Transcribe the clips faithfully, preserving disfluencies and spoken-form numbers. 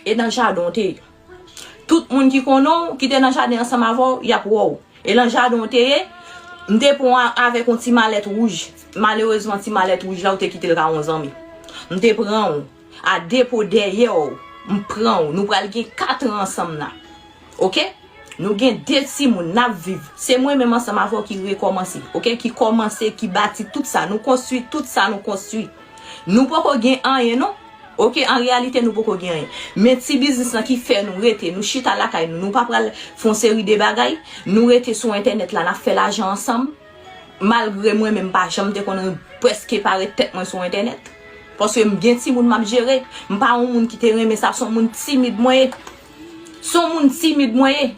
e nan jaden w te ye. Tout moun ki konnen w, ki te nan jaden ansanm avè w, y ap wè w. E nan jaden w te ye, m te pran w a- avèk yon ti malèt wouj. Malerezman, ti malèt wouj la, ou te kite l ka yon zanmi. M te pran w a depo dèyè w. M pran w. Nou pral gen kat an ansanm la. Oke? Nou gen de timoun, n ap viv. Se mwen menm ansanm avè w ki rekòmanse. Oke? Ki kòmanse, ki bati tout sa. Nou konstwi tout sa nou konstwi. Nou poko gen anyen, non. Oke, an reyalite, nou poko gen anyen. Men ti biznis lan ki fè nou rete, nou chita lakay nou, nou pa pral fè yon seri de bagay, nou rete sou entènèt la, n ap fè lajan ansanm. Malgre mwen menm pa janm te konn prèske parèt tèt mwen sou entènèt. Paske m gen timoun m ap jere. M pa yon moun ki te renmen sa, se yon moun timid mwen ye. Se yon moun timid mwen ye.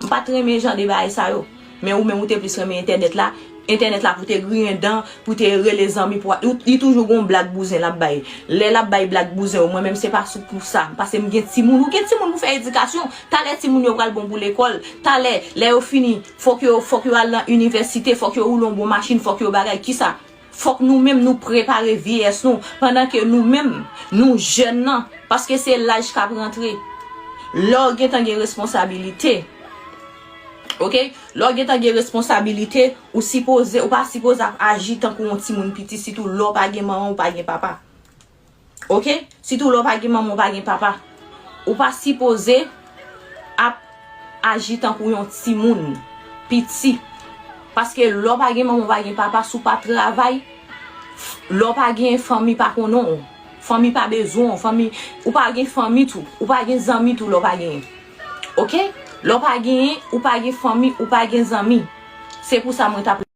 M pa t renmen jan de bagay sa yo. Men ou menm ou te plis renmen entènèt la. Entènèt la pou te griyen dan, pou te rele zanmi, pou li toujou gon blag bouzen l ap bay. Lè l ap bay blag bouzen yo, mwen menm se pa sou pou sa. Paske m gen timoun, ou gen timoun pou fè edikasyon. Talè timoun yo pral bon pou lekòl. Talè, lè yo fini, fòk yo, fòk yo al nan inivèsite, fòk yo woule yon bon machin, fòk yo bagay. Kisa? Fòk nou menm nou prepare vyeyès nou, pandan ke nou menm, nou jèn nan, paske se laj k ap rantre. Lè w gentan gen responsabilite, oke? Lè w gentan gen responsabilite, ou sipoze, ou pa sipoze ap aji tankou yon timoun piti, sitou lè w pa gen manman, ou pa gen papa. Oke? Sitou lè w pa gen manman, w pa gen papa. Ou pa sipoze ap aji tankou yon timoun piti. Paske lè w pa gen manman, w pa gen papa, si w pa travay, lè w pa gen fanmi pa konnen w. Fanmi pa bezwen w. Fanmi, ou pa gen fanmi tou. Ou pa gen zanmi tou lè w pa genyen. Oke? Lè w pa genyen, ou pa gen fanmi, ou pa gen zanmi. Se pou sa mwen t ap